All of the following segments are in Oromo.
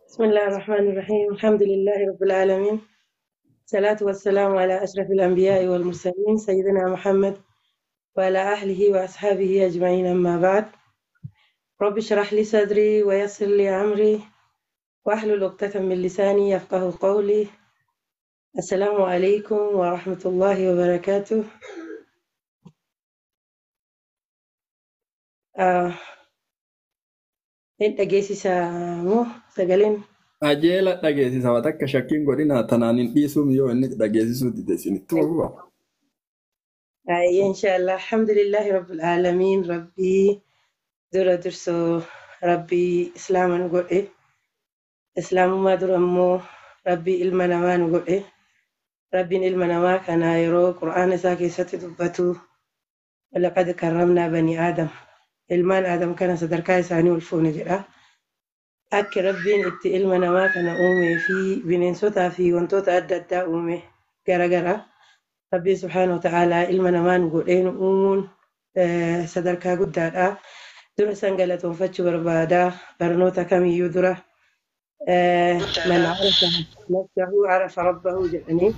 بسم الله الرحمن الرحيم، الحمد لله رب العالمين، الصلاة والسلام على أشرف الأنبياء والمرسلين سيدنا محمد وعلى أهله وأصحابه أجمعين، أما بعد، رب اشرح لي صدري ويسر لي أمري واحلل عقدة من لساني يفقه قولي. السلام عليكم ورحمة الله وبركاته. Hin dhageessisaa moo sagaleen? Ajeela dhageessisa, waan takka shakkiin godhina, tanaan hin dhiisuun yoo inni dhageessisuu dide isinitti fufa. Ayyee, inshallah. Alhamdulillahi rabbil aalamiin. Rabbii dura dursoo Rabbii islaama nu godhe. Islaamummaa dura immoo Rabbii ilma namaa nu godhe. Rabbiin ilma namaa kana yeroo Qur'aana isaa keessatti dubbatu, "Walaqad karramnaa banii Aadam." Ilmaan Aadam kana sadarkaa isaanii ol fuune jedha. Akki Rabbiin itti ilma namaa kana uumee fi bineensotaa fi wantoota adda addaa uume garagara. Rabbiin subhaanahu wa ta'aalaa ilma namaa nu godhee nu uumuun sadarkaa guddaadha. Dura san galatoonfachuu barbaada. Barnoota kamiyyuu dura "Man arafa nafsahu arafa rabbahu" jedhanii,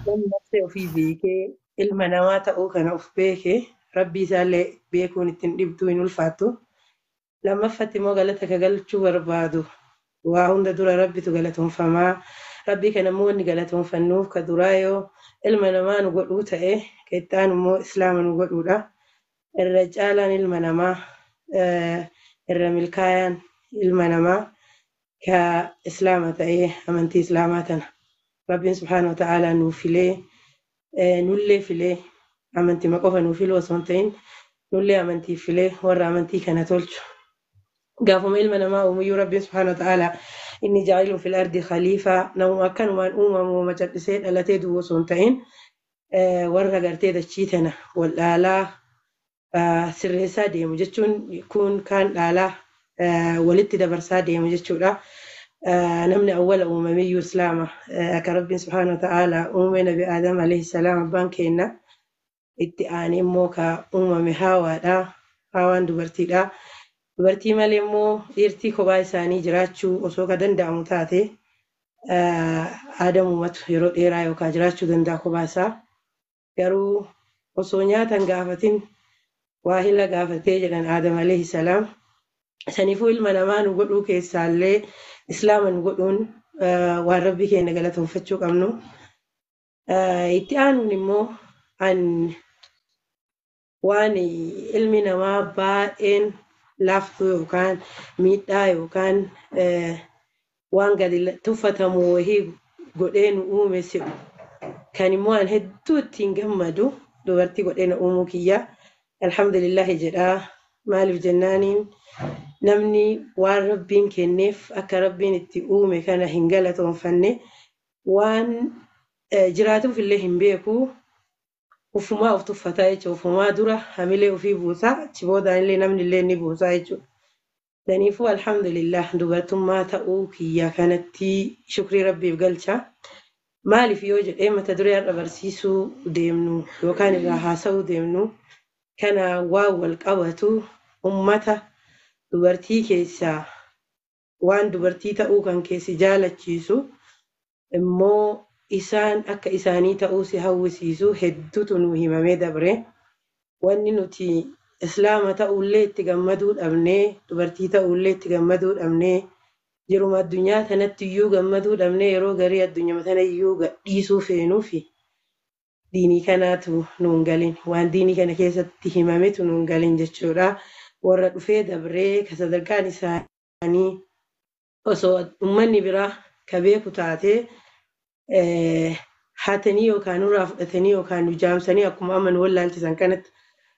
namni nafsee ofii beekee ilma namaa ta'uu kana of beeke, Rabbii isaallee beekuun ittiin dhibduu hin ulfaattu. Lammaffatti immoo galata ka galchuu barbaadu, waa hunda dura Rabbitu galatoonfamaa. Rabbii kana immoo wanni galatoonfannuuf, ka duraa yoo ilma namaa nu godhuu ta'e, ka itti aanu immoo islaama nu godhuudha. Irra caalaan ilma namaa, irra milkaayaan ilma namaa ka islaama ta'ee amantii islaamaa tana Rabbiin subhaanahu wa ta'aalaa nuu filee, nullee filee, amantima qofa nuu filuu osoo hin ta'in nullee amantiif filee warra amantii kana tolchu. Gaafuma ilma namaa uumuyyuu Rabbiin subhaanahu wa ta'aalaa "Inni jaacilun fil ardi khaliifaa", namuma akkanumaan uumamu macallisee dhalatee du'u osoo hin ta'in, warra gartee dachii tana wal dhaalaa sirreessaa deemu jechuun, kun kaan dhaalaa walitti dabarsaa deemu jechuudha. Namni awwala uumamiyyuu islaama. Akka Rabbiin subhaanahu wa ta'aalaa uume Nabi Aadam alayhi salaam abbaan keenna, itti aanee immoo ka uumame Haawaadha. Haawaan dubartiidha. Dubartii malee immoo dhiirtii kophaa isaanii jiraachuu osoo ka danda'amu taate, Aadamumatu yeroo dheeraa yookaan jiraachuu danda'a kophaa isaa. Garuu osoo nyaata hin gaafatin waa hila gaafatee jedhan Aadam alayhi salaam. Saniifuu ilma namaa nu godhuu keessaallee islaama nu godhuun waan Rabbii keenya galatoonfachuu qabnu. Itti aanuun immoo an waan ilmi namaa baay'een laaftuu yookaan miidhaa yookaan waan gadi tuffatamu wahii godhee nu uume si'u, kan immoo an hedduu ittiin gammadu, dubartii godhee na uumuu kiyya. Alhamdulillahi jedhaa. Maaliif jennaaniin, namni waan Rabbiin kenneef akka Rabbiin itti uume kana hin galatoonfanne, waan jiraatuuf illee hin beeku, ufumaa of tuffataa jechuudha. Ufumaa dura hamilee ofii buusaa, achi boodaan illee namni illee ni buusaa jechuudha. Saniifuu alhamdulillah dubartummaa ta'uu kiyya kanatti shukrii Rabbiif galcha. Maaliif yoo jedhee, mata duree har'a barsiisuu deemnu yookaan irraa haasa'uu deemnu kana waan wal qabatu, ummata dubartii keessaa waan dubartii ta'uu kan keessi jaalachiisu immoo isaan akka isaanii ta'uu si hawwisiisu hedduutu nu himamee dabre. Wanni nuti islaama ta'ullee itti gammaduu dhabnee, dubartii ta'ullee itti gammaduu dhabnee, jiruma addunyaa tanatti iyyuu gammaduu dhabnee, yeroo garii addunyaa tana iyyuu gadhiisuu feenuufi diinii kanaatu nuun galin, waan diinii kana keessatti himametu nuun galin jechuudha. Warra dhufee dabree ka sadarkaan isaanii osoo uummanni biraa ka beeku taatee hatanii yookaan nurraa fudhatanii yookaan nu jaamsanii akkuma amma nu wallaalchisan kanatti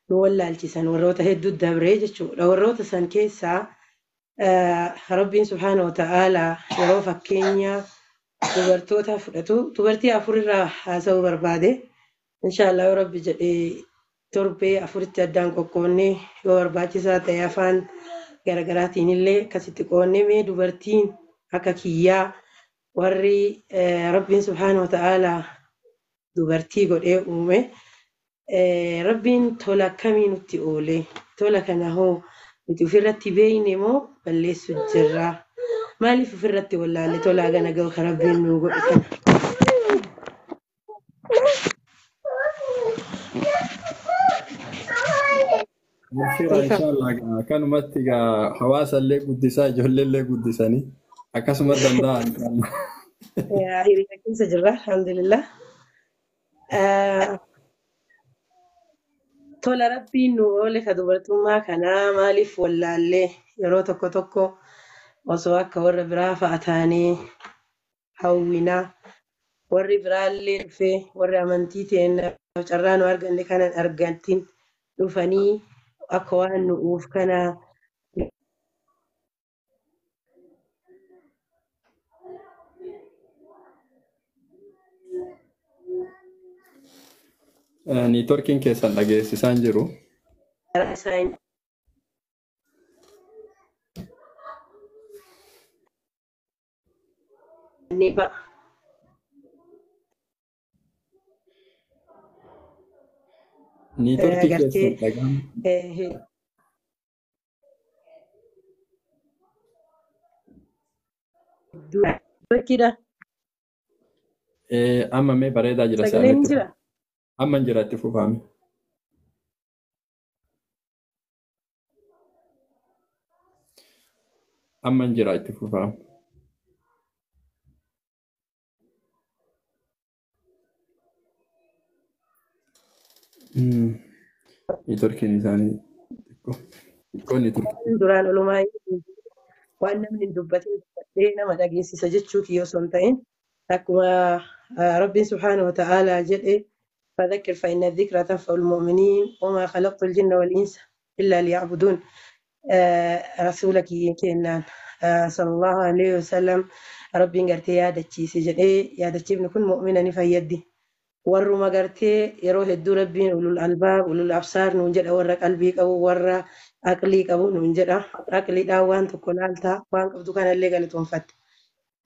nu wallaalchisan, warroota hedduu dabree jechuudha. Warroota san keessaa Rabbiin subhaanahu wa ta'aalaa yeroo fakkeenya dubartoota fudhatu dubartii afurirraa haasa'uu barbaade. Inshaallah, yoo Rabbi jedhee torbee afuritti addaan qoqqoonnee, yoo barbaachisaa ta'e afaan garaagaraatiin illee akkasitti qoonnee, mee dubartiin akka kiyyaa warri Rabbiin subhaanahu wa ta'aalaa dubartii godhee uume, Rabbiin tola akkamii nutti oole? Tola kana hoo nuti ofirratti beeyne moo balleessu jirra? Maaliif ofirratti wallaalle tolaa gana ga'u kan Rabbiin nuu godhe kana. Abshira inshallah gaa kanumatti gaa hawaasa illee guddisaa ijoollee illee guddisanii akkasuma danda'a inshallah. Hiriira keessa jirra alhamdulillah. Tola Rabbiin nu oole ka dubartummaa kanaa maaliif wallaallee yeroo tokko tokko osoo akka warra biraa fa'a taanee hawwinaa warri biraallee dhufee warri amantii teenya carraa nu arganne kanan argatin dhufanii akka waan nu uuf kanaa Niitworkiin keessan dhageessisaan jiru. karaa isaanii fa'a. Niitworkii Gartee keessan dhaga'amu. Hedduu bakkiidha. Amma mee bareedaa jira Sagaleen saametti. jira. Amma hin jira itti fufaame. Amma hin jira itti fufaame. Niitworkiin isaanii xiqqoo. Xiqqoo niitworkii. Duraan olumaa waan namni hin dubbatin dubbadhee nama dhageessisa jechuu kiyya osoo hin ta'in akkuma Rabbiin subhaanahu wa ta'aalaa jedhe فذكر فإن الذكرى تنفع المؤمنين وما خلقت الجن والإنس إلا ليعبدون. رسولك kennaan sallallahu alaihi wasallam Rabbiin gartee yaadachiise jedhee yaadachiifni kun mu'mina ni fayyaddi. Warruma gartee yeroo hedduu Rabbiin ulul albaab ulul absaar nuun jedha, warra qalbii qabu warra aqlii qabu nuun jedha. Aqliidhaan waan tokko laaltaa waan qabdu kanallee galatoonfatte.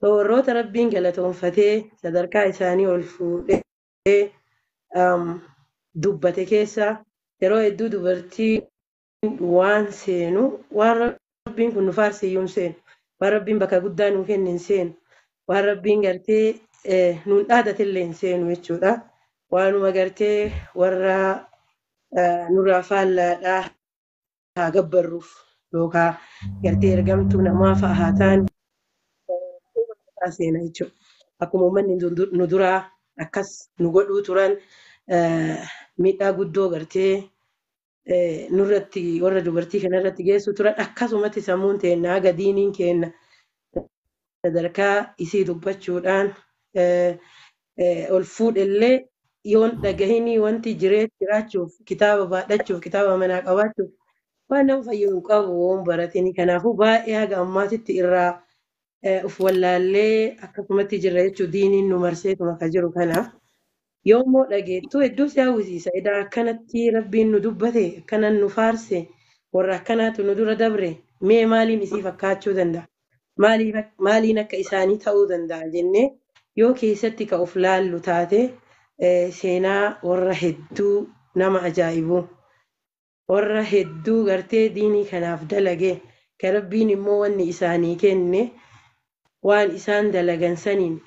Warroota Rabbiin galatoonfatee sadarkaa isaanii ol fuudhee dubbate keessa yeroo hedduu dubartii waan seenu waan Rabbiin kun nu faarsiyyuu hin seenu, waan Rabbiin bakka guddaa nuu kenne hin seenu, waan Rabbiin gartee nuun dhaadatillee hin seenu jechuudha. Waanuma gartee warra nurraa faallaadhaa haa gabbarruuf yookaan gartee ergamtuu namaa fa'a haa ta'an seena jechuudha. Akkuma uummanni nu duraa akkas nu godhuu turan miidhaa guddoo gartee nurratti warra dubartii kanarratti geessu turan, akkasumatti sammuun teenna haga diiniin keenna sadarkaa isii dubbachuudhaan ol fuudhellee yoon dhagahinii wanti jiraachuuf kitaaba baadhachuuf kitaaba manaa qabaachuuf waan nama fayyadu hin qabu woon baratini. Kanaafuu baay'ee haga ammaatitti irraa uf wallaallee akkasumatti jirra jechuun diiniin nu marseetuma ka jiru kana. Yoommoo dhageettu hedduu si hawwisiisa. Edaa akkanatti Rabbiin nu dubbate, akkanan nu faarse, warra akkanaatu nu dura dabre, mee maaliin isii fakkaachuu danda'a? Maaliin akka isaanii ta'uu danda'a jennee yoo keessatti ka of laallu taate seenaa warra hedduu nama ajaa'ibu. Warra hedduu gartee diinii kanaaf dalage, ka Rabbiin immoo wanni isaanii kenne waan isaan dalagan saniin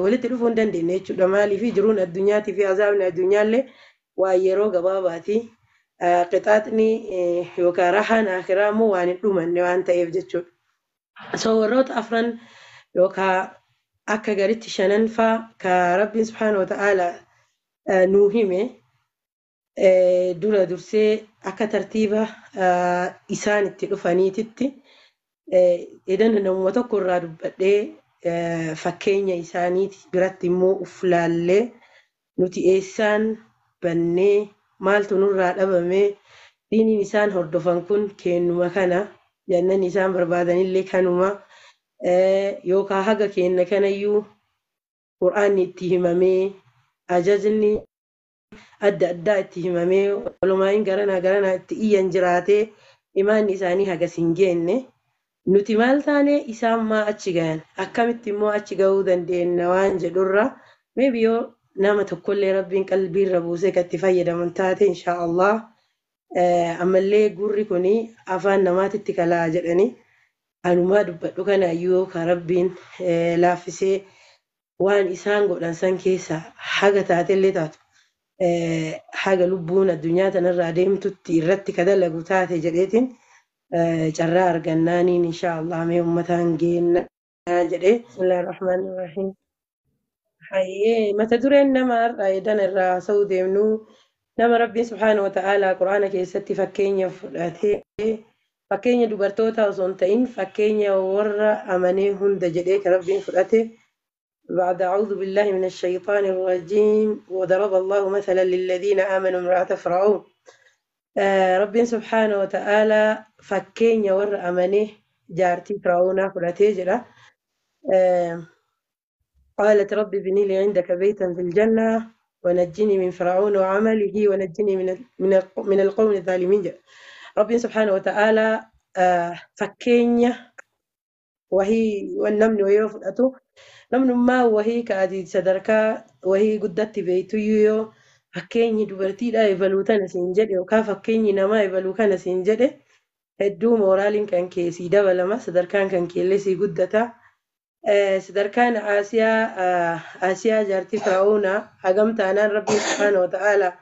walitti dhufuu hin dandeenye jechuudha. Maaliif jiruun addunyaatii fi azaabni addunyaallee waan yeroo gabaabaati. Qixaaxni yookaan rahaan akhiraa immoo waan hin dhumanne waan ta'eef jechuudha. So warroota afran yookaan akka garitti shanan faa ka Rabbiin subhaanahu wa ta'aalaa nuu hime dura dursee akka tartiiba isaan itti dhufaniititti edan namuma tokko irraa dubbadhee fakkeenya isaaniiti biratti immoo uf laallee nuti eessaan bannee maaltu nurraa dhabamee diiniin isaan hordofan kun kennuma kana jannanni isaan barbaadanillee kanuma yookaan haga kenna kanayyuu qur'aanni itti himamee ajajni adda addaa itti himamee walumaayin garanaa garanaa itti iyyan jiraatee imaanni isaanii hagas hin geenne. Nuti maal taane isaan maa achi gahan akkamitti immoo achi gahuu dandeenya waan jedhurra maybe yoo nama tokkollee Rabbiin qalbiirra buusee kan itti fayyadaman taate insha Allah. Ammallee gurri kuni afaan namaatitti kalaa jedhani. Anumaa dubbadhu kanaayyuu ka Rabbiin laaffisee waan isaan godhan san keessa haga taatellee taatu haga lubbuun addunyaa tanarraa deemtutti irratti ka dalagu taate jedheetiin carraa argannaaniin insha Allah mee uummataan geenna jedhee. Bismillahirrahmanirrahiim. Hayyee, mata dureen nama har'a edan irraa haasa'uu deemnu nama Rabbiin subhaanahu wa ta'aalaa Quraana keessatti fakkeenya fudhatee, fakkeenya dubartoota osoo hin ta'in fakkeenya warra amanee hunda jedhee kan Rabbiin fudhate. بعد أعوذ بالله من الشيطان الرجيم، وضرب الله مثلا للذين آمنوا امرأة فرعون. ربي سبحانه وتعالى فكين ور أمنه جارتي فرعون فرأتي جرا. قالت رب ابني لي عندك بيتا في الجنة ونجني من فرعون وعمله ونجني من القوم الظالمين. جرا. ربي سبحانه وتعالى فكين وهي والنمن ويرفضته namnummaa wahii ka ati sadarkaa wahii guddatti beeytuyyuu yoo fakkeenyi dubartiidha ebaluu tana siin jedhe yookaan fakkeenyi namaa ebaluu kana siin jedhe, hedduu mooraaliin kan kee sii dabalama, sadarkaan kan keellee sii guddata. Sadarkaan Asiyaa jaartii Fir'aunaa hagam taanaan Rabbiin subhaana wa ta'aala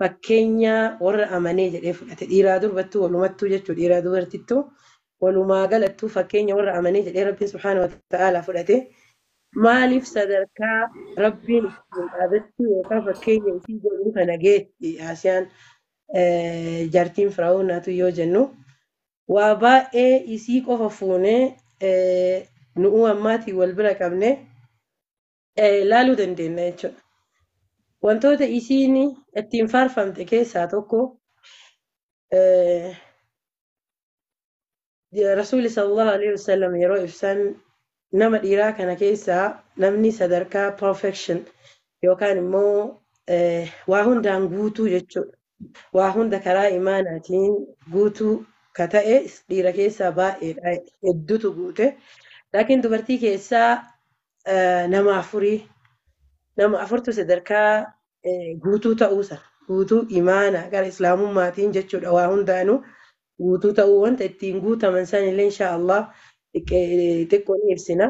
fakkeenya warra amanee jedhee fudhate, dhiiraa durbattuu walumattuu jechuudha, dhiiraa dubartittuu walumaa galattuu fakkeenya warra amanee jedhee Rabbiin subhaana wa ta'aala fudhate. Maaliif sadarkaa Rabbiin ittiin dhaabachuu yookaan fakkeenya isii godhuu kana geetti Asiyaan jaartiin Fir'aunaatu yoo jennu, waa baay'ee isii qofa fuunee nu'uu ammaatiin wal bira qabne laaluu dandeenya jechuudha. Wantoota isiin ittiin faarfamte keessaa tokko, Rasuulli sallallahu alaihi wasallam yeroo ibsan, nama dhiiraa kana keessaa namni sadarkaa perfection yookaan immoo waa hundaan guutuu jechuudha. Waa hunda karaa imaanaatiin guutuu ka ta'e dhiira keessaa baay'eedha, hedduutu guute. Laakiin dubartii keessaa nama afurii, nama afurtu sadarkaa guutuu ta'uusa, guutuu imaana gara islaamummaatiin jechuudha, waa hundaanuu guutuu ta'uu, wanta ittiin guutaman sanillee insha Allah xiqqoo ni ibsina.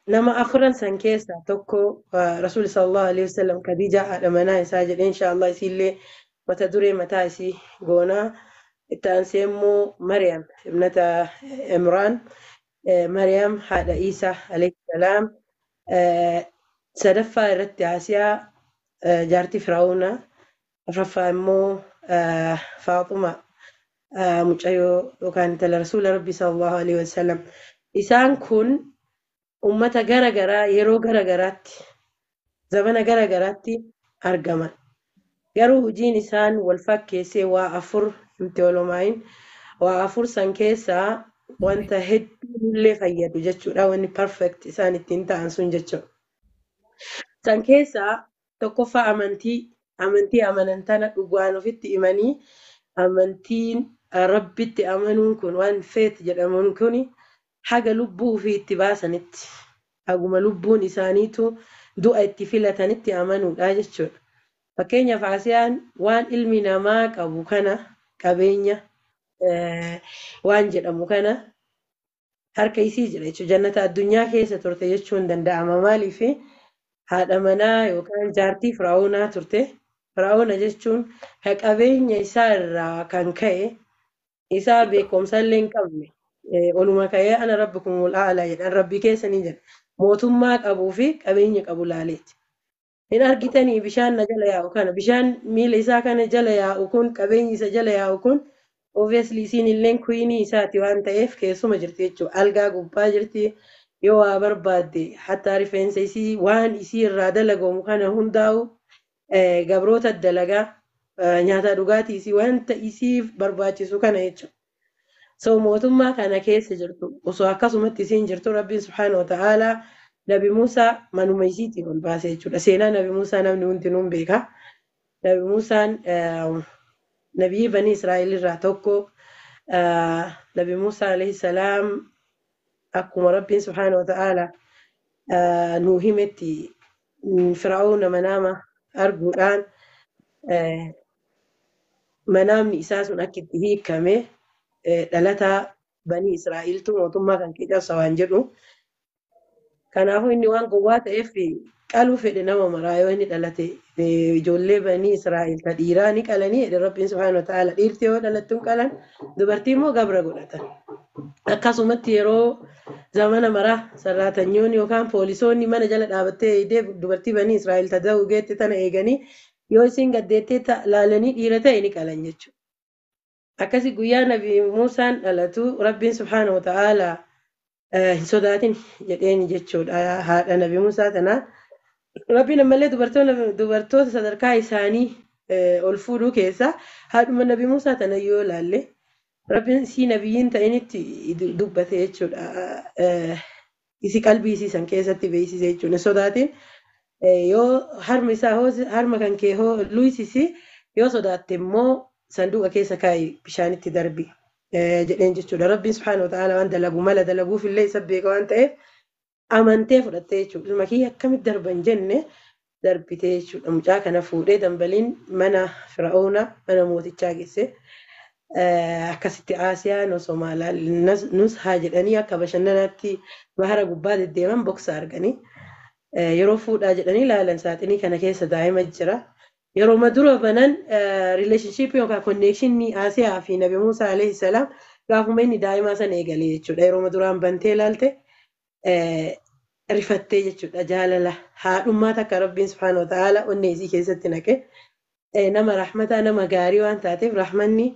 Nama afuran san keessaa tokko Rasuulli sallallahu alaihi wasallam Khadijaa haadha manaa isaa jedhee, insha Allah isiillee mata duree mataa isii goonaa. Itti aansee immoo Maryam ibnata Imraan, Maryam haadha Isaa alayhi salaam. Sadaffaa irratti Asiyaa jaartii Fir'aunaa. Afuraffaa immoo Faaxuma mucayyoo yookaan intala Rasuula Rabbii sallallahu alaihi wasallam. Isaan kun ummata gara garaa yeroo gara garaatti, zamana gara garaatti argaman. Garuu hojiin isaan wal fakkeessee waa afur himte olomaayin, waa afur san keessaa wanta hedduu illee fayyadu jechuudha, wanni perfect isaan ittiin ta'an sun jechuudha. San keessaa tokkoffaa amantii, amantii amanan tana dhugaan ofitti himanii, amantiin Rabbitti amanuun kun, waan faith jedhamuun kun, haga lubbuu ofii itti baasanitti, haguma lubbuun isaaniitu du'a itti filatanitti amanuudha jechuudha. Fakkeenyaaf Asiyaan waan ilmi namaa qabu kana, qabeenya waan jedhamu kana harka isii jira jechuudha. Jannata addunyaa keessa turte jechuun danda'ama. Maaliif? Haadha manaa yookaan jaartii Fir'aunaa turte. Fir'auna jechuun ka qabeenya isaa irraa kan ka'e isaa beekumsa illee hin qabne, oluma ka'ee "ana rabbukumul a'laa" jedhan, rabbii keessanii jedha. Mootummaa qabuu fi qabeenya qabu laaleeti. Hin argitanii bishaan na jala yaa'u kana, bishaan miila isaa kana jala yaa'u kun, qabeenyi isa jala yaa'u kun, obviously isiin illeen queenii isaati waan ta'eef keessuma jirti jechuudha. Algaa gubbaa jirti, yoo waa barbaadde hatta rifeensa isii, waan isii irraa dalagamu kana hundaa'u gabroota dalagaa, nyaata dhugaatii isii, wanta isiif barbaachisu kana jechuudha. So mootummaa kana keessa jirtu osoo akkasumatti isiin jirtu, Rabbiin subhaanahu wa ta'aalaa Nabi Musaa manuma isiitiin ol baase jechuudha. Seenaa Nabi Musaa namni hundinuu beeka. Nabi Musaan nabiyyi Bani Israa'el irraa tokko. Nabi Musaa alayhi salaam akkuma Rabbiin subhaanahu wa ta'aalaa nuu himetti Fir'auna manaama arguudhaan manaamni isaa sun akka itti hiikame dhalataa Banii Israa'iltu mootummaa kan kee cabsa waan jedhu. Kanaafuu inni waan gowwaa ta'eef qaluu fedhe nama maraa yoo inni dhalate ijoollee banii Israa'el ta dhiiraa ni qalanii jedhe Rabbiin subhaanahu wa ta'ala. Dhiirti yoo dhalattu hin qalan, dubartii immoo gabra godhatan. Akkasumatti yeroo zamana maraa sarraatanyoonni yookaan poolisoonni mana jala dhaabattee eegdee dubartii banii Israa'el ta da'uu geette tana eeganii yoo isiin gaddeettee laalanii dhiira ta'e ni qalan jechuudha. Akkasi guyyaa Nabi Muusaan dhalatu Rabbiin subhaanahu wa ta'ala hin sodaatin jedheen jechuudha haadha Nabi Muusaa tanaa. Rabbiin ammallee dubartoota sadarkaa isaanii ol fuudhuu keessa haadhuma Nabi Muusaa tana yoo ilaalle Rabbiin isii nabiyyiin ta'initti dubbate jechuudha. Isi qalbii isii san keessatti beeksise jechuudha. Hin sodaatin, yoo harmi isaa harma kan kee hoo luysisi, yoo sodaatte immoo sanduuqa keessa kaa'i, bishaanitti darbi jedheen jechuudha. Rabbiin subhaanahu wa ta'ala waan dalagu mala dalaguuf illee isa beeka waan ta'eef amantee fudhattee jechuudha. Ilma kiyya akkamitti darban jenne darbitee jechuudha. Mucaa kana fuudhee dambaliin mana Fir'auna, mana mootichaa geesse. Akkasitti Aasiyaan osoo nus haa jedhanii akka bashannanaatti bahara gubbaa deddeeman boksa arganii. Yeroo fuudhaa jedhanii ilaalan saaxinii kana keessa daa'ima jira. Yeroo dura banan relationship yookaan connection Aasiyaa fi Nabi Muusaa alayhi salaam gaafuma inni daa'imaa sana eegalee jechuudha. Yeroo duraan bantee ilaalte rifattee jechuudha. Jaalala haadhummaa takka Rabbiin subhaanahu wa ta'ala onnee isii keessatti naqe. Nama rahmataa, nama gaarii waan taateef rahmanni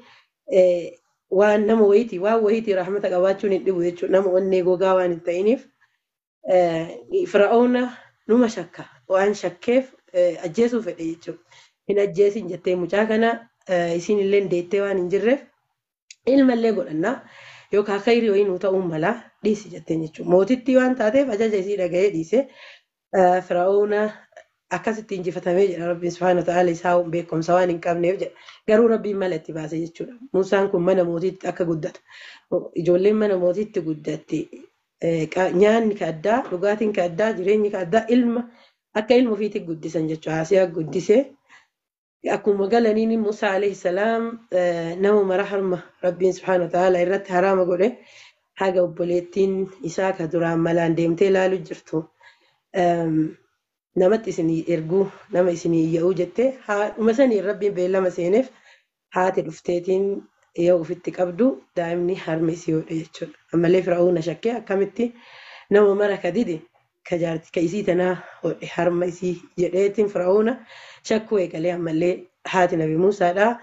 waan nama wayitii waan wayitii rahmata qabaachuun hin dhibu jechuudha. Nama onnee gogaa waan hin ta'iniif Fir'auna numa shakka waan shakkeef ajjeesuu fedhe jechuudha. Hin ajjeesin jettee mucaa kana, isiin illee deettee waan hin jirreef ilmallee godhannaa yookaan khayrii wayii nuu ta'uu mala dhiisi jetteen jechuudha. Mootittii waan taateef ajaja isii dhaga'ee dhiise. Fir'auna akkasitti injifatamee jedha Rabbiin subhaanahu wa ta'ala, isaa beekumsa waan hin qabneef jedha. Garuu Rabbiin mala itti baase jechuudha. Muusaan kun mana mootiitti akka guddatu. Ijoolleen mana mootiitti guddatti. Nyaanni ka addaa, dhugaatiin ka addaa, jireenyi ka addaa, ilma akka ilma ofiitti guddisan jechuudha. Asiyaa guddisee akkuma galaniin Musaa alayhi salaam nama mara harma Rabbiin subhaanahu wa ta'ala irratti haraama godhe haga obboleettiin isaa ka duraan malaan deemtee ilaalu jirtu. Namatti isinii erguu, nama isinii iyya'uu jettee haadhuma saniin Rabbiin beellama seeneef haati dhufteetiin yoo ofitti qabdu daa'imni harma isii hodhe jechuudha. Ammallee Fir'auna shakkee akkamitti nama mara ka dide ka jaarti ka isii tanaa hodhe harma isii jedheetiin Fir'auna shakkuu eegalee. Ammallee haati Nabi Muusaadhaa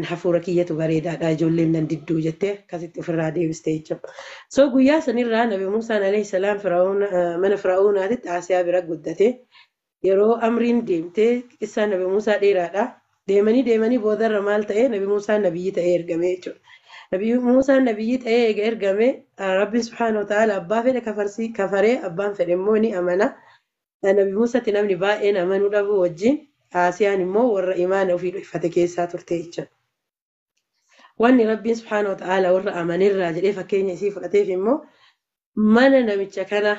hafuura kiyyatu bareedaadha, ijoolleen nan didduu jettee akkasitti ofirraa deebiste jechuudha. So guyyaa sanirraa Nabi Muusaan alayhi salaam mana Fir'aunaatitti Asiyaa bira guddate. Yeroo amriin deemtee qissaan Nabi Muusaa dheeraadha. Deemanii deemanii boodarra maal ta'e? Nabi Muusaan nabiyyi ta'ee ergame jechuudha. Nabi Muusaan nabiyyi ta'ee eega ergame Rabbi subhaanahu wa ta'ala abbaa fedhe kafarsii kafaree abbaan fedhe immoo ni amana. Nabi Muusaatti namni baay'een amanuu dhabuu wajjin Asiyaan immoo warra imaana ofii dhoksate keessaa turte jechuudha. Wanni Rabbiin subhaanahu wa ta'ala warra amanirraa jedhee fakkeenya isii fudhateef immoo mana namicha kana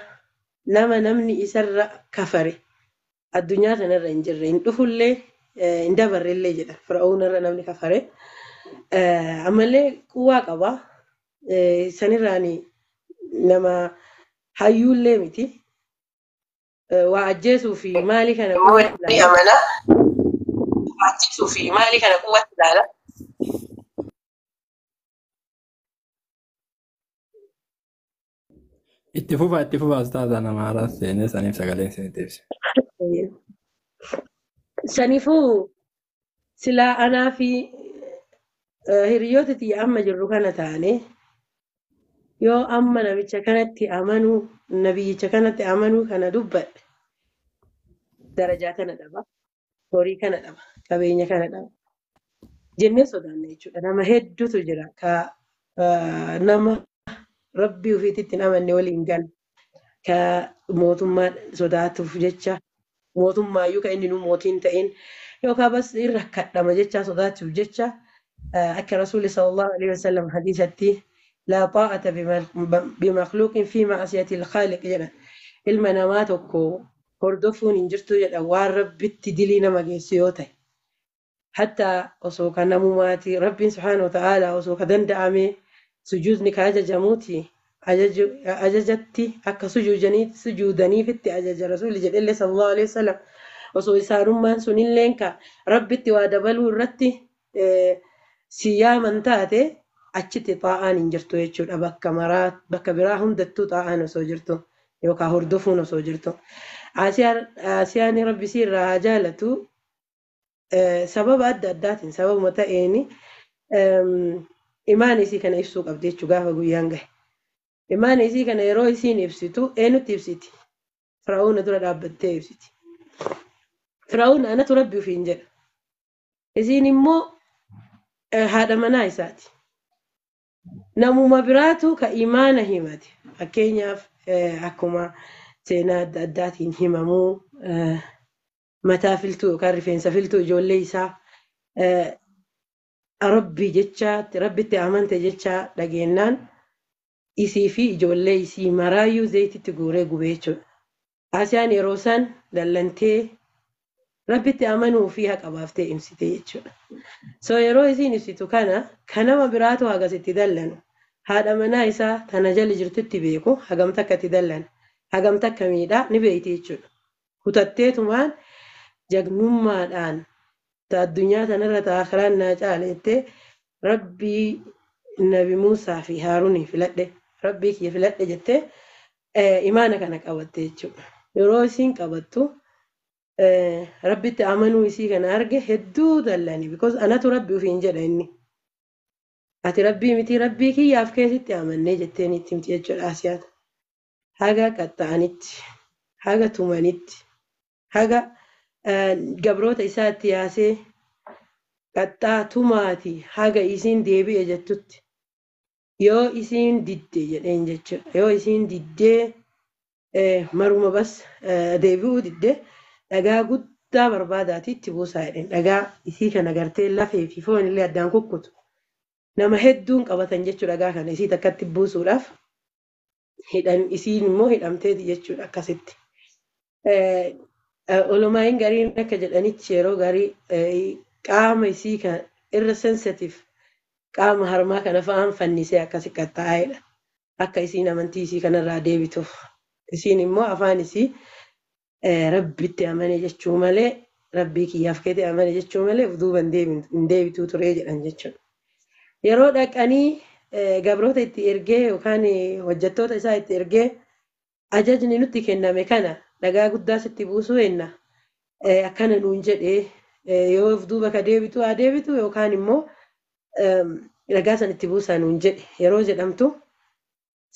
nama namni isarra kafare addunyaa kanarra hin jirre, hin dhufullee, hin dabarrellee jedha Fir'aunarra namni kafare. Ammallee quwaa qaba. Sanirraan nama hayyuullee miti. Waa ajjeesuu fi maalii kana quwwatti ilaala. Waa ajjeesuu fi maalii kana quwwatti ilaala. Itti fufaa, itti fufaa ustaaza, nama haaraa seenee saniif sagaleen isin deebise. Saniifuu silaa anaa fi hiriyoota tiyya amma jirru kana taane yoo amma namicha kanatti amanuu, nabiyyicha kanatti amanuu kana dubbadhe, darajaa kana dhaba, horii kana dhaba, qabeenya kana dhaba jennee sodaanna jechuudha. Nama hedduutu jira ka nama Rabbii ofiititti hin amanne waliin galu, ka mootummaa sodaatuuf jecha, mootummaayyuu ka inni nu mootiin ta'in yookaan bas irra rakkadhama jecha sodaachuuf jecha. Akka Rasuulli sallallahu alaihi wasallam hadiisatti laa xaa'ata bimakhluuqin fi ma'asiyati al-khaaliq jedha. Ilma namaa tokko hordofuun hin jirtu jedha waan Rabbitti dilii nama geessu yoo ta'e. Hatta osoo kan namumaati Rabbiin subhaanahu wa ta'ala osoo ka danda'ame Sujuudni ka ajajamuuti. Ajajatti akka sujuudaniifitti ajaja Rasuulli jedhellee sallallahu alaihi wasallam. Osoo isaanummaan sunilleen ka Rabbitti waa dabaluu irratti si yaaman taate achitti xaa'aan hin jirtu jechuudha. Bakka maraa bakka biraa hundattuu xaa'aan osoo jirtu yookaan hordofuun osoo jirtu. Asiyaan Rabbi si irraa haa jaalatu sababa adda addaatiin sababuma ta'een imaan isii kana ibsuu qabdi jechuudha gaafa guyyaan gahe. Imaan isii kana yeroo isiin ibsitu eenyutti ibsiti? Fir'aawuna dura dhaabbattee ibsiti. Fir'aawun anatu Rabbi ofiin jedha. Isiin immoo haadha manaa isaati. Namuma biraatu ka imaana himate. Fakkeenyaaf akkuma seenaa adda addaatiin himamuu mataa filtuu yookaan rifeensa filtuu ijoollee isaa Rabbi jecha Rabbitti amante jecha dhageenyaan isii fi ijoollee isii maraayyuu zayititti guuree gubee jechuudha. Asiyaan yeroo san dallantee Rabbitti amanuu fi haqa baaftee ibsite jechuudha. So yeroo isiin ibsitu kana kan nama biraatu hagasitti dallanu haadha manaa isaa tana jala jirtutti beeku hagam takka itti dallana hagam takka miidhaa ni beeyti jechuudha. Kutatteetumaan jagnummaadhaan ta addunyaa tanarra ta akiraan naa caale jettee Rabbii Nabi Muusaa fi Haaruunii filadhe Rabbii kiyya filadhe jettee imaana kana qabatte jechuudha. Yeroo isiin qabattu Rabbitti amanuu isii kana arge hedduu dallani because anatu Rabbi ofiin jedha inni. Ati Rabbii miti Rabbii kiyyaaf keessatti amannee jetteen itti himti jechuudha Asiyaan. Haga qaxxa'anitti, haga tumanitti, haga gabroota isaatti yaasee qaxxaa tumaati haga isiin deebi'e jettutti. Yoo isiin didde jedheen jechuudha. Yoo isiin diddee maruma bas deebi'uu didde dhagaa guddaa barbaadaati itti buusaa jedheen. Dhagaa isii kana gartee lafee fi foon illee addaan kukkutu. Nama hedduun qabatan jechuudha dhagaa kana isii takkatti buusuudhaaf hidhan isiin immoo hidhamteeti jechuudha akkasitti. Olomaayin gariin akka jedhanitti yeroo garii qaama isii kan irra sensitive qaama harmaa kana fa'aan fannisee akkasi qaxxaa'edha. Akka isiin amantii isii kanarraa deebituuf. Isiin immoo afaan isii Rabbitti amane jechuu malee Rabbii kiyyaaf keete amane jechuu malee of duuba hin deebituu turee jedhan jechuudha. Yeroo dhaqanii gabroota itti ergee yookaan hojjettoota isaa itti ergee ajajni nutti kenname kana dhagaa guddaa sitti buusuu henna akkana nuun jedhee yoo of duuba ka deebitu haa deebitu yookaan immoo dhagaa san itti buusaa nuun jedhe yeroo jedhamtu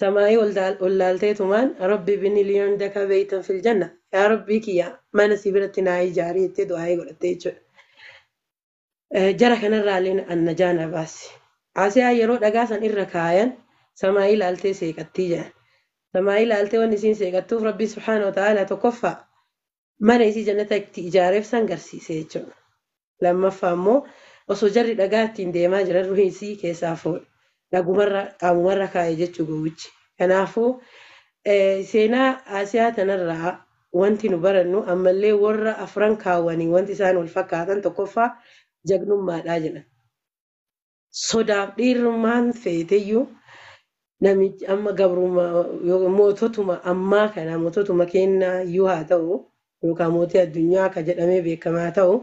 samaayii ol laalteetumaan Rabbi bini liyoon daka beeytan fil janna yaa Rabbii kiyya mana si biratti naa ijaarii jettee du'aayii godhatte jechuudha. Jara kanarraa illee annajaa na baasi. Asiyaa yeroo dhagaa san irra kaayan samaayii laaltee seeqattii jedhan. Samaayii laaltee wanni isiin seeqattuuf Rabbi subhaanahu wa ta'ala tokkoffaa mana isii jannata itti ijaareef san garsiise jechuudha. Lammaffaa immoo osoo jarri dhagaa ittiin deemaa jiran ruhii isii keessaa fuudhe. Dhagumarra qaamumarra kaa'e jechuu gowwichi. Kanaafuu seenaa Asiyaa tanarraa wanti nu barannu ammallee warra afran kaawwanii wanti isaan wal fakkaatan tokkoffaa jagnummaadhaa jedhan. Sodaaf dhiirummaan feeteyyuu namichi amma gabrummaa moototuma ammaa kana moototuma kennaa iyyuu haa ta'u yookaan mootii addunyaa akka jedhamee beekamaa ta'u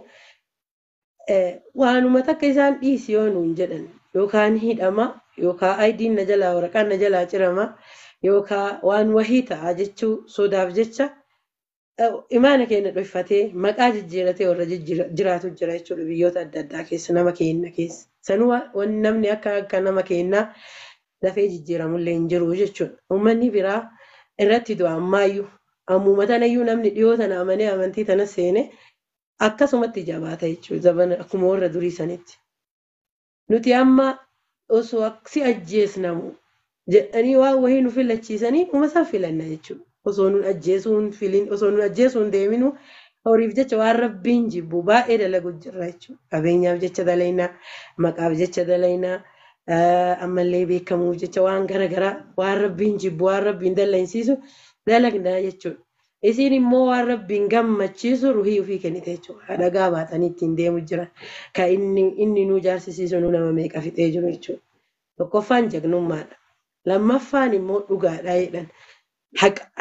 waanuma takka isaan dhiisi yoo nuun jedhan yookaan hidhama yookaan ayidiin na jalaa waraqaan na jalaa cirama yookaan waan wahii ta'a jechuu sodaaf jecha imaana keenya dhokfatee maqaa jijjiiratee warra jiraatu jira jechuudha biyyoota adda addaa keessa nama keenya keessa. Sanuu wanni namni akka akka nama keenyaa dafee jijjiiramullee hin jiru jechuudha. Uummanni biraa irratti du'a ammaayyuu ammuma tanayyuu namni dhiyoo tana amanee amantii tana seene akkasumatti jabaata jechuudha zabana akkuma warra durii sanitti. Nuti amma osoo si ajjeesnamu jedhanii waan wahii nu filachiisanii uma san filanna jechuudha. Osoo nun ajjeesuu hin filin osoo nun ajjeesuu hin deeminu horiif jecha waan Rabbiin jibbu baay'ee dalagu jirra jechuudha. Qabeenyaaf jecha dalaynaa, maqaaf jecha dalaynaa, ammallee beekamuuf jecha waan garaagaraa waan Rabbiin jibbu waan Rabbiin dallansiisu dalagnaa jechuudha. Isiin immoo waan Rabbiin gammachiisu ruhii ofii kennite jechuudha. Dhagaa baatanii ittiin deemu jiran. Kan inni nu jaarsisiisu nu nama meeqa fixee jiru jechuudha. Tokkoffaan jagnummaadha. Lammaffaan immoo dhugaadha jedhan.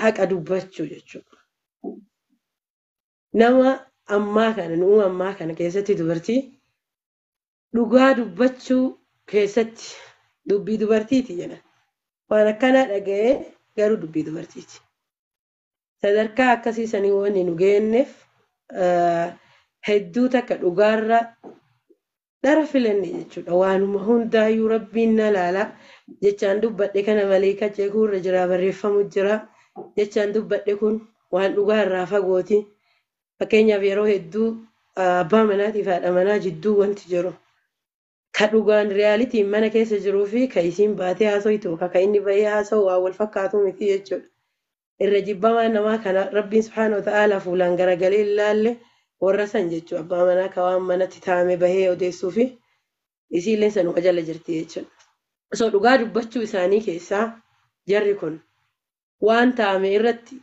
Haqa dubbachuu jechuudha. Nama ammaa kana nu'uu ammaa kana keessatti dubartii dhugaa dubbachuu keessatti dubbii dubartiiti jedhan. Waan akkanaa dhaga'ee garuu dubbii dubartiiti. Sadarkaa akkasii sanii wanni nu geenyeef hedduu takka dhugaarra dhara filanne jechuudha. Waanuma hundaayyuu rabbiin na laala jechaan dubbadhe kana malee kaceekuu irra jira barreeffamu jira jechaan dubbadhe kun waan dhugaa irraa fagooti. Fakkeenyaaf yeroo hedduu abbaa manaatii fi haadha manaa jidduu wanti jiru. Ka dhugaan riyaalitiin mana keessa jiruu fi ka isiin baatee haasoftu ka inni bahee haasa'u waan wal fakkaatu miti jechuudha. Irra jibbamaa namaa kana rabbiin subhaana wa ta'aala fuulaan garagalee ilaalle warra san jechuudha. Abbaa manaa ka waan manatti taa'ame bahee odeessuu fi isiillee sanuma jala jirti jechuudha. So dhugaa dubbachuu isaanii keessaa jarri kun waan taa'ame irratti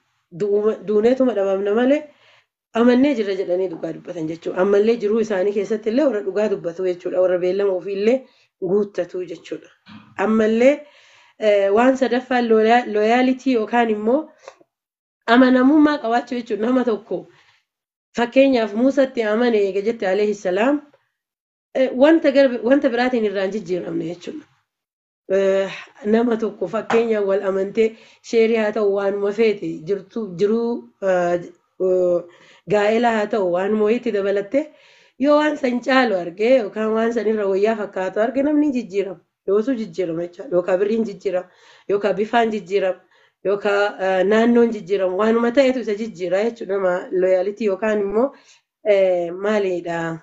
duuneetuma dhabamna malee amannee jirra jedhanii dhugaa dubbatan jechuudha. Ammallee jiruu isaanii keessatti illee warra dhugaa dubbatu jechuudha. Warra beellama ofiillee guuttatu jechuudha. Ammallee waan sadaffaan looyaalitii yookaan immoo amanamummaa qabaachuu jechuudha. Nama tokko fakkeenyaaf Muusatti amane eega jette alayhi salaam wanta biraatiin irraa hin jijjiiramne jechuudha. Nama tokko fakkeenyaaf wal amantee sheerii haa ta'u waanuma feete jiruu gaa'ela haa ta'u waanuma wayiitti dabalatte yoo waan san caalu argee yookaan waan san irra wayyaa fakkaatu arge namni jijjiirama. Yoosuu jijjiirama jechuudha. Yookaan birriin jijjiirama, yookaan bifaan jijjiirama, yookaan naannoon jijjiirama. Waanuma ta'etu isa jijjiira jechuudha. Nama looyaalitii yookaan immoo maalidha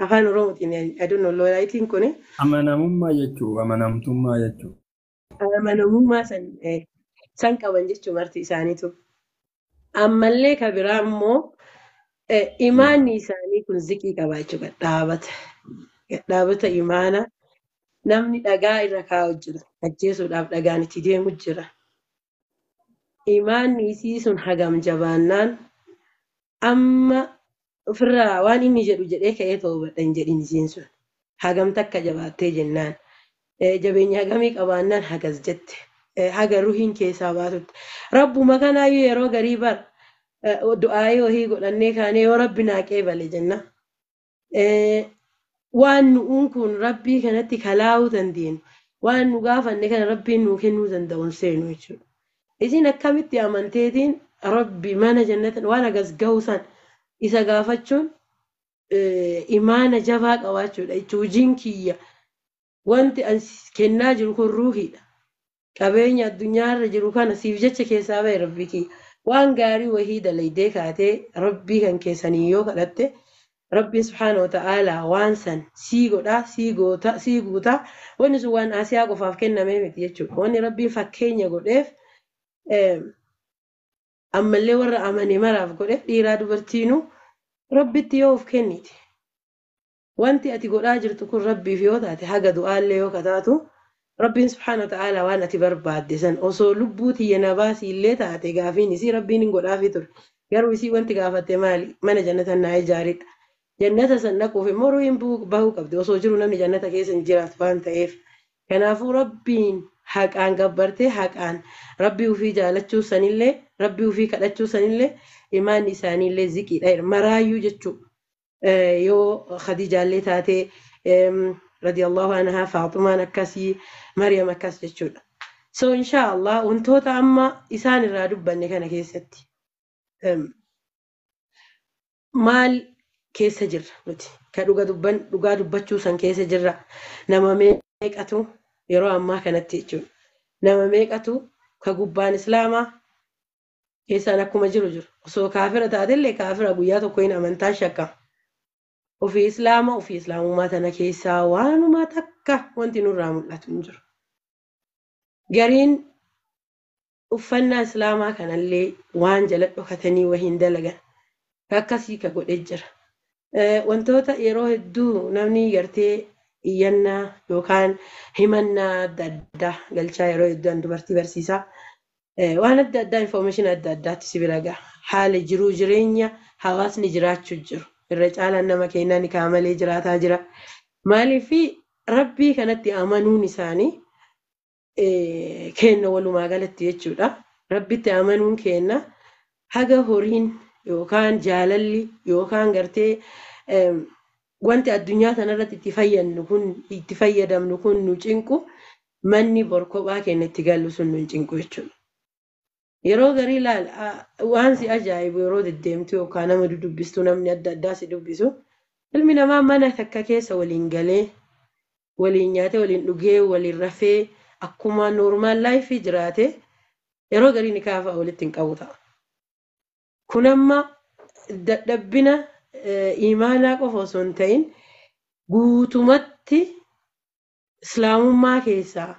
afaan Oromootiin I don't know looyaalitiin kuni. Amanamummaa jechuudha. Amanamtummaa jechuudha. Amanamummaa san qaban jechuudha marti isaaniitu. Ammallee ka biraa immoo imaanni isaanii kun ziqii qaba jechuudha. Dhaabata. Dhaabata imaana. Namni dhagaa irra kaa'u jira. Ajjeesuudhaaf dhagaan itti deemu jira. Imaanni isii sun hagam jabaannaan amma ofirraa waan inni jedhu jedhee ka'ee toobadha hin jedhin isiin sun. Hagam takka jabaattee jennaan. Jabeenya hagamii qabaannaan hagas jette. Haga ruhiin keessaa baatutti. Rabbuma kanaayyuu yeroo garii bara du'aayii wahii godhannee kaanee yoo rabbi naa qeebale jenna. Waan nu'uun kun rabbii kanatti kalaa'uu dandeenyu waan nu gaafanne kana rabbiin nuu kennuu danda'u hin seenu jechuudha. Isin akkamitti amanteetiin rabbi mana jannatan waan hagas gahu san isa gaafachuun imaana jabaa qabaachuudha jechuudha. Hojiin kiyya wanti ani kennaa jiru kun ruuhiidha. Qabeenya addunyaarra jiru kana siif jecha keessaa bahe rabbi kiyya. Waan gaarii wahii dalaydee kaatee rabbii kan keessanii yoo kadhatte rabbiin subhaana wa ta'aala waan san sii godhaa, sii goota, sii guutaa. Wanni sun waan Asiyaa qofaaf kennamee miti jechuudha. Wanni rabbiin fakkeenya godheef ammallee warra amane maraaf godheef dhiiraa dubartiinuu rabbitti yoo of kennite. Wanti ati godhaa jirtu kun rabbiif yoo taate haga du'aallee yoo kataatu rabbiin subhaana wa ta'aala waan ati barbaadde san osoo lubbuu tiyya na baasii illee taate gaafiin isii rabbiin hin godhaafii ture. Garuu isii wanti gaafatte maali? Mana jannata naa ijaaridha. Jannata san dhaquuf immoo ruhiin bahuu qabdi osoo jiru namni jannata keessa hin jiraatu waan ta'eef. Kanaafuu rabbiin haqaan gabbartee haqaan rabbii ofii jaalachuu sanillee rabbii ofii kadhachuu sanillee imaanni isaaniillee ziqiidha. Maraayyuu jechuudha. Yoo Khadiijaallee taatee radiyallahu anhaa Faaxumaan akkasii Maryam akkas jechuudha. So inshaallah wantoota amma isaan irraa dubbanne kana keessatti maal keessa jirra nuti ka dhugaa dubbachuu san keessa jirra. Nama meeqatu yeroo ammaa kanatti jechuudha. Nama meeqatu ka gubbaan islaamaa keessaan akkuma jiru jiru. Osoo kaafira taatellee kaafira guyyaa tokko hin amantaa shakkama. Ofii islaama ofii islaamummaa tana keessaa waanuma takka wanti nurraa mul'atu hin jiru. Gariin uffannaa islaamaa kanallee waan jala dhokatanii wahiin dalagan akkasii ka godhee jira. Wantoota yeroo hedduu namni gartee iyyannaa yookaan himannaa adda addaa galchaa yeroo hedduu an dubartii barsiisaa waan adda addaa information adda addaatti si bira gaha. Haala jiruu jireenya hawaasni jiraachuu jiru. Irra caalaan nama keenyaa ni kaamalee jiraataa jira. Maaliif Rabbii kanatti amanuun isaanii kenna walumaa galatti jechuudha. Rabbitti amanuun kenna haga horiin yookaan jaalalli yookaan gartee wanti addunyaa tanarratti itti fayyadnu kun itti fayyadamnu kun nu cinqu manni bor kophaa keenya itti gallu sun nu cinqu jechuudha. Yeroo garii ilaal waan si ajaa'ibu yeroo deddeemtu yookaan nama dudubbistu namni adda addaa si dubbisu ilmi namaa mana takka keessa waliin galee waliin nyaatee waliin dhugee waliin rafee akkuma normal life jiraate yeroo garii ni kaafa walitti hin qabu ta'a. Kun amma dadhabbina imaanaa qofa osoo hin ta'in guutumatti islaamummaa keessaa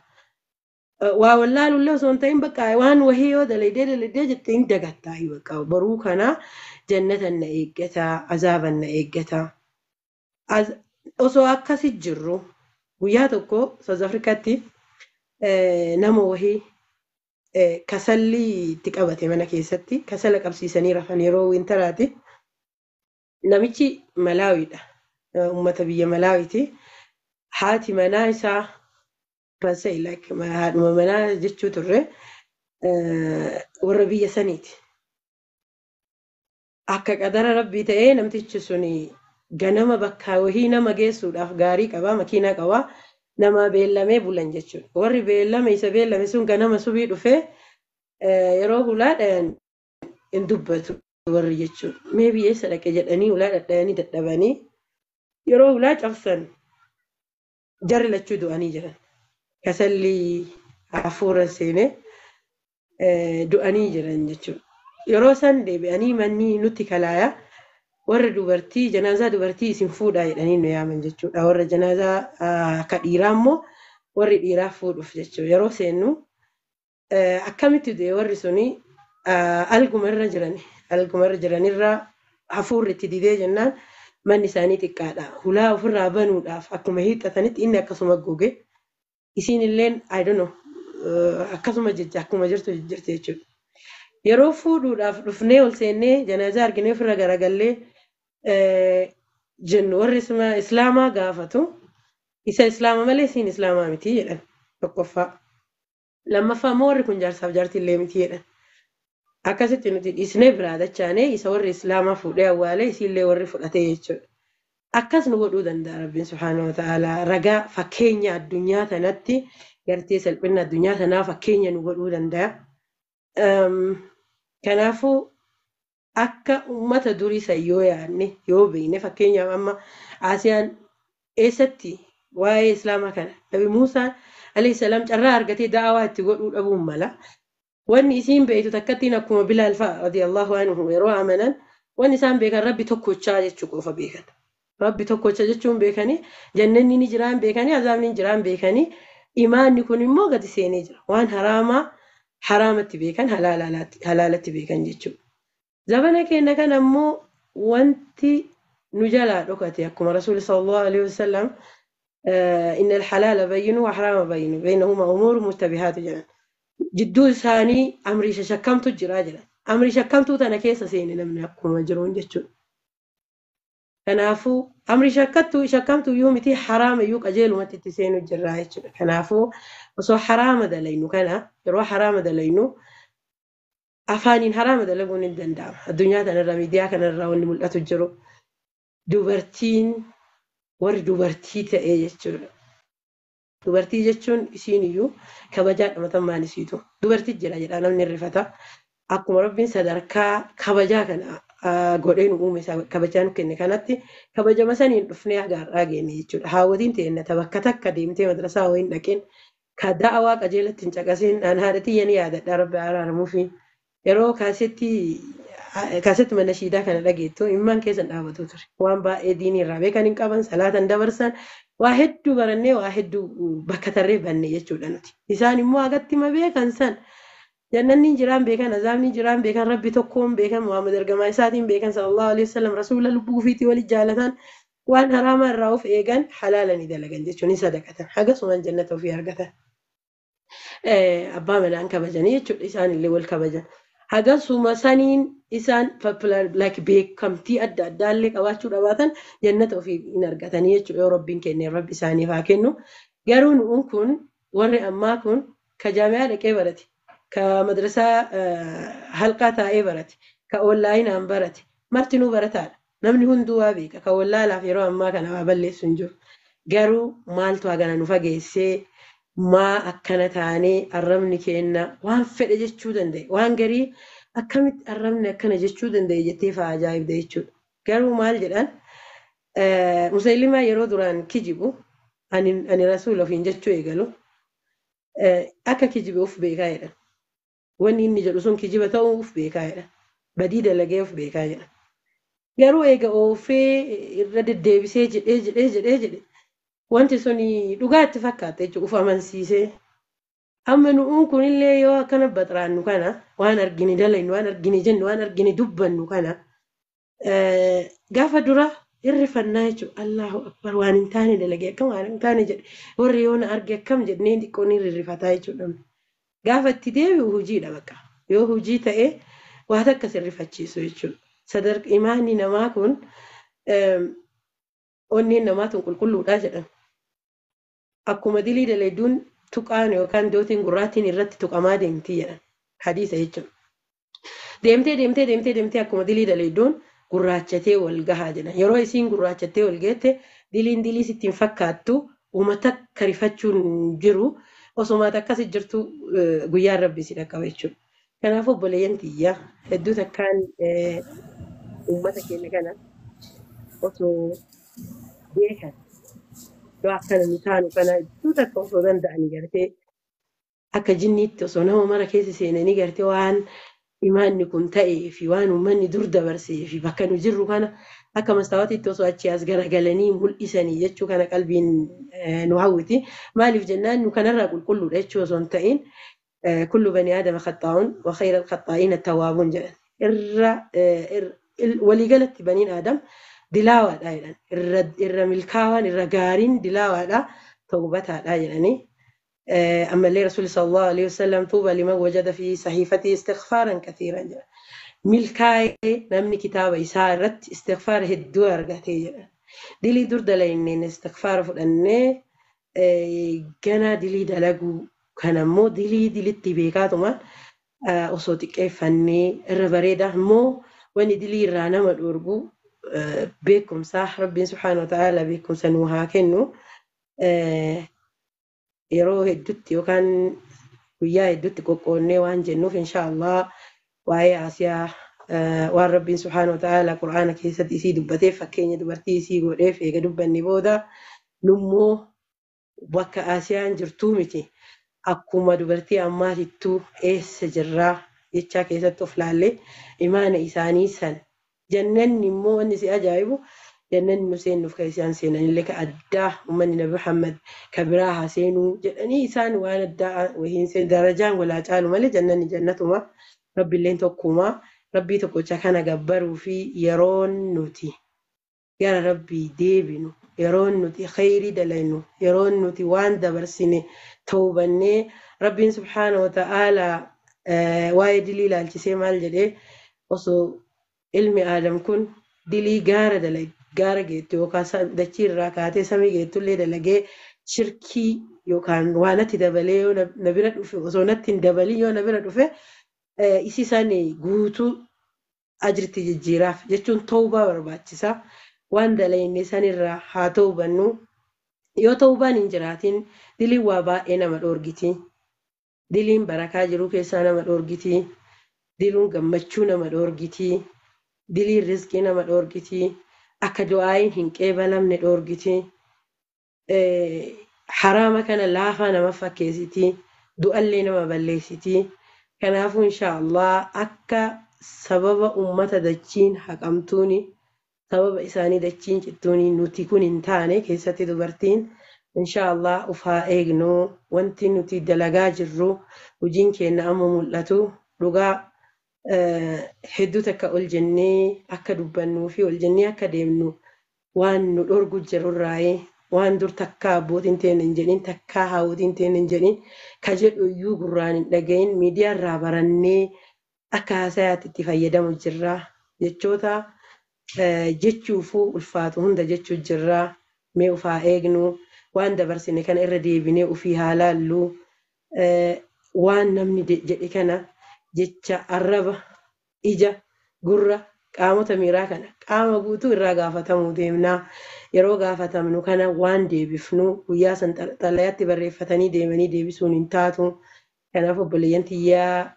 waa wallaalullee osoo hin ta'in bakka waan wahii yoo dalaydee dalaydee jettee hin dagattaa bakka boruu kana jannatan na eeggataa azaaban na eeggataa. Osoo akkasi jirru guyyaa tokko South Africaatti nama wahii kasalli itti qabate mana keessatti kasala qabsiisanii rafan yeroo winteraati. Namichi Malaawiidha. Uummata biyya Malaawiiti. Haati manaa isaa basee like haadhuma manaa jechuu turre warra biyya saniiti. Akka qadara rabbii ta'ee namtichi suni ganama bakka wahii nama geessuudhaaf gaarii qabaa makiinaa qabaa nama beellamee bulan jechuudha. Warri beellame isa beellame sun ganama subii dhufee yeroo hulaa dhayan hin dubbatu warri jechuudha. Mee biyya eessa dhaqe jedhanii hulaa dhadhayanii dadhabanii yeroo hulaa cabsan jarri lachuu du'anii jiran. Kasalli hafuura seenee du'anii jiran jechuudha. Yeroo san deebi'anii manni nutti kalaayaa warra dubartii janaazaa dubartii isin fuudhaa jedhanii nu yaaman jechuudha. Warra janaazaa akka dhiiraa immoo warri dhiiraa fuudhuuf jechuudha. Yeroo seennu akkamitti du'e warri suni alguma irra jiran alguma irra jiranirraa hafuurri itti didee jennaan manni isaanii xiqqaadha. Hulaa ofirraa banuudhaaf akkuma hiixatanitti inni akkasuma goge isiin illeen I don't know akkasuma jecha akkuma jirtu jirti jechuudha. Yeroo fuudhuudhaaf dhufnee ol seennee janaazaa arginee ofirra garagallee jennu warri islaamaa gaafatu isa islaama malee isiin islaamaa miti jedhan tokkoffaa. Lammaffaa immoo warri kun jaarsaaf jaartii illee miti jedhan. Akkasitti nuti dhiisnee biraa dachaanee isa warri islaamaa fuudhee awwaalee isiillee warri fudhatee jechuudha. Akkas nu godhuu danda'a Rabbiin subhaanahu wa ta'ala ragaa fakkeenya addunyaa tanatti gartee salphina addunyaa tanaa fakkeenya nu godhuu danda'a. Kanaafuu akka uummata durii san yoo yaadne yoo beekne fakkeenyaaf amma Asiyaan eessatti waa'ee islaamaa kana Nabi Muusaan alayhi salaam carraa argatee da'awaa itti godhuu dhabuun mala. Wanni isiin beektu takkattiin akkuma Bilaal fa'a radiyallahu anhu yeroo amanan wanni isaan beekan Rabbi tokkochaa jechuu qofa beekan. Rabbi tokkocha jechuun beekanii jannanni ni jiraan beekanii azaabni ni jiraan beekanii imaanni kun immoo gadi seenee jira. Waan haraamaa haraamatti beekan halaalatti beekan jechuudha. Zabana keenya kana immoo wanti nu jalaa dhokate akkuma Rasuulli sallallahu alaihi wasallam inna alhalaala bayyinu wa haraama bayyinu baynahuma umuuru mushtabihaatu jedhan. Jidduu isaanii amrii shashakkamtu jira jedhan. Amrii shakkamtuu tana keessa seene namni akkuma jiruun jechuudha. Kanaafuu amri shakkamtu iyyuu miti haraama iyyuu qajeelumatti itti seenu jirra jechuudha. Kanaafuu osoo haraama dalaynu kana yeroo haraama dalaynu afaaniin haraama dalaguun hin danda'ama. Addunyaa kanarra miidiyaa kanarra wanni mul'atu jiru dubartiin warri dubartii ta'ee jechuudha. Dubartii jechuun isiin iyyuu kabajaa dhamatammaan isiitu. Dubartii jira jedha namni rifata. Akkuma Rabbiin sadarkaa kabajaa kana godhee nu uume kabajaa nu kenne kanatti kabajama saniin dhufnee haga har'aa geenye jechuudha. Haawwatiin teenna ta bakka takka deemtee madrasaa wayiin dhaqeen ka da'awaa qajeelatti hin caqasiin an haadha tiyya ni yaadadha Rabbi araaramuufi. Yeroo kaasetti mana shiidaa kana dhageettu immaan keessan dhaabatu ture. Waan baay'ee diinii irraa beekan hin qaban, salaatan dabarsan, waa hedduu barannee waa hedduu bakka tarree banne jechuudha nuti. Isaan immoo hagatti ma beekan san jannanni jiraan beekan, azaabni jiraan beekan, Rabbi tokkoon beekan, Muhammad ergamaa isaatiin beekan, sallallahu alaihi wasallam rasuula lubbuu ofiitii wali jaalatan waan haraama irraa of eegan halaala ni dalagan jechuun ni sadaqatan. Hagasumaan jannata ofii argatan. Abbaa manaan kabajanii jechuudha isaan illee wal kabajan. Hagasuma saniin isaan popular like beekamtii adda addaallee qabaachuu dhabaatan jannata ofii hin argatanii jechuudha yoo Rabbiin kenne Rabbi isaaniif haa kennu. Garuu nu'uun kun warri ammaa kun ka jaami'aa dhaqee barate, ka madrasaa halqaa taa'ee barate, ka onlaayinaan barate, martinuu barataadha. Namni hunduu waa beeka. Ka wallaalaaf yeroo ammaa kana waa balleessu hin jiru. Garuu maaltu hagana nu fageessee maa akkana taanee arrabni keenna waan fedhe jechuu danda'e. Waan garii akkamitti arrabni akkana jechuu danda'e jettee fa'aa ajaa'ibda jechuudha. Garuu maal jedhan Musaylimaa yeroo duraan kijibu ani rasuula ofiin jechuu eegalu akka kijibe of beekaa jedhan. Wanni inni jedhu sun kijiba ta'uu of beekaa jedhan. Badii dalagee of beekaa jedhan. Garuu eega oofee irra deddeebisee jedhee jedhee jedhee jedhe wanti sun dhugaa itti fakkaata jechuudha uf amansiisee. Amma nu'uun kunillee yoo akkana baxraannu kana waan argine dalaynu waan argine jennu waan argine dubbannu kana gaafa dura hirrifannaa jechuudha. Allahu akbar waan hin taane dalagee akkam waan hin taane jedhe warri yoo na arge akkam jedhee xiqqoon hirrifataa jechuudha. Gaafa itti deebi'u hojiidha bakka. Yoo hojii ta'e waan takka sirrifachiisu jechuudha. Sadarkaa imaanni namaa kun onneen namaa tun qulqulluudha jedhan. Akkuma dilii daladuun tuqaan yookaan dootiin gurraattiin irratti tuqamaa deemti jedhan. Hadiisa jechuudha. Deemtee deemtee deemtee deemtee akkuma dilii daladuun gurraachatee wal gahaa jedhan. Yeroo isiin gurraachattee wal geette diliin dilii sitti hin fakkaattu uummata akka rifachuun jiru osuma akkas jirtu guyyaan rabbi si dhaqqaba jechuudha. Kanaafuu obboleeyyan tiyya hedduu takkaan uummata keenya kana osoo beekan yoo akkana nu taanu kana hedduu takka osoo danda'anii gartee akka jinniitti osoo nama mara keessa seenanii gartee waan imaanni kun ta'ee fi waan uummanni dur dabarsee fi bakka nu jirru kana akka mastaawatiitti osoo achii as garagalanii mul'isanii jechuu kana qalbiin nu hawwiti. Maaliif jennaan nu kanarraa qulqulluudha jechuu osoo hin ta'in kullu bani aadama khaxaa'uun wa khayra khaxaa'iin attawaabuun jedhan. Irra waliigalatti baniin aadam dilaawaadha jedhan. Irra milkaawaan irra gaariin dilaawaadha tawbataadha jedhanii. Ammallee Rasuulli sallallahu alaihi wasallam tuuba liman wajada fi sahiifati istighfaaran kathiiran jedhan. Milkaa'ee namni kitaaba isaa irratti istighfaara hedduu argatee jedhan. Dilii dur dalagneen istighfaara fudhannee ganaa dilii dalaguu kanammoo dilii dilitti beekaatuma osoo xiqqeeffannee irra bareeda immoo wanni dilii irraa nama dhorgu beekumsa Rabbiin subhaanahu wa ta'aala beekumsa nuu haa kennu. Yeroo hedduutti yookaan guyyaa hedduutti qoqqoonnee waan jennuuf inshaallah waa'ee Asiyaa waan Rabbiin subhaanahu wa ta'aala Qur'aana keessatti isii dubbateef fakkeenya dubartii isii godheef eega dubbanne booda nummoo bakka Asiyaan jirtuu miti akkuma dubartii ammaatittuu eessa jirraa jechaa keessatti of laallee imaana isaanii san jannanni immoo wanni si ajaa'ibu jannanni nu seennuuf kan isaan seenanillee ka addaa uummanni Nabi Muhammad ka biraa haa seenuu jedhanii isaan waan addaa wahiin seen darajaan walaa caalu malee jannanni jannatuma rabbiilleen tokkuma rabbii tokkocha kana gabbaruu fi yeroon nuti gara rabbii deebinu yeroon nuti khayrii dalaynu yeroon nuti waan dabarsine tawbannee rabbiin subhaana wa ta'aalaa waa'ee dilii ilaalchisee maal jedhee osoo ilmi aadam kun dilii gaara dalage gaara geettu yookaan dachii irraa kaatee samii geettullee dalagee shirkii yookaan waan natti dabalee yoo na bira dhufe osoo natti hin dabalin yoo na bira dhufe isi san guutuu ajritti jijjiiraaf jechuun tawbaa barbaachisa. Waan dalagne sanirraa haa tawbannu. Yoo tawbaan hin jiraatin diliin waa baay'ee nama dhoorgiti. Diliin barakaa jiruu keessaa nama dhoorgiti. Diliin gammachuu nama dhoorgiti. Diliin rizqii nama dhoorgiti. Akka du'aayin hin qeebalamne dhoorgiti. Haraama kana laafaa nama fakkeessiti. Du'allee nama balleessiti. Kanaafuu inshaallah akka sababa uummata dachiin haqamtuuni sababa isaanii dachiin cittuuni nuti kun hin taane keessatti dubartiin inshaallah uf haa eegnu wanti nuti dalagaa jirru hojiin keenya amma mul'atu dhugaa hedduu takka ol jennee akka dubbannuu fi ol jennee akka deemnu waan nu dhorgu jirurraayee waan dur takkaa abbootiin teenya hin jedhin takkaa haawwotiin teenya hin jedhin ka jedhu iyyuu gurraan hin dhagahin miidiyaa irraa barannee Akka haasayaatti itti fayyadamu jirra. Jechoota jechuufuu ulfaatu hunda jechuu jirra. Mee ufaa eegnu, waan dabarsine kana irra deebinee ufii haa laallu. Waan namni jedhe kana jecha arraba, ija, gurra, qaamota miiraa kana qaama guutuu irraa gaafatamuu deemna. Yeroo gaafatamnu kana waan deebifnu guyyaa san xalayaatti barreeffatanii deemanii deebisuun hin taatu. Kanaaf obboleeyyan tiyyaa,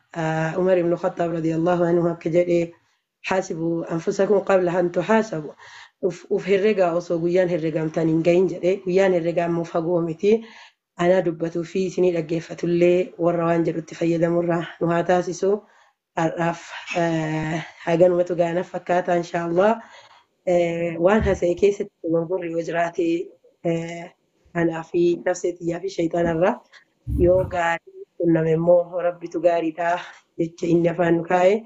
Umar ibn Khattaab radiyallahu anhu akka jedhe, haasibu anfusakum qabla an tuhaasabu. Uf herregaa osoo guyyaan herregamtan hin gahin jedhe. Guyyaan herregaa immoo fagoo miti. Anaa dubbatuu fi isinii dhaggeeffatullee warra waan jedhutti fayyadamurraa nu haa taasisu. Har'aaf haganumatu gaanaaf fakkaata inshaallah. Waan hasa'e keessatti dogongorri yoo jiraate anaa fi nafsee tiyyaa fi shayxaanarraa, yoo gaarii qunname immoo Rabbitu gaariidha jecha inni afaan nu kaa'e.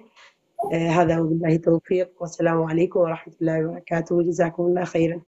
هذا وبالله التوفيق، والسلام عليكم ورحمة الله وبركاته، جزاكم الله خيرا.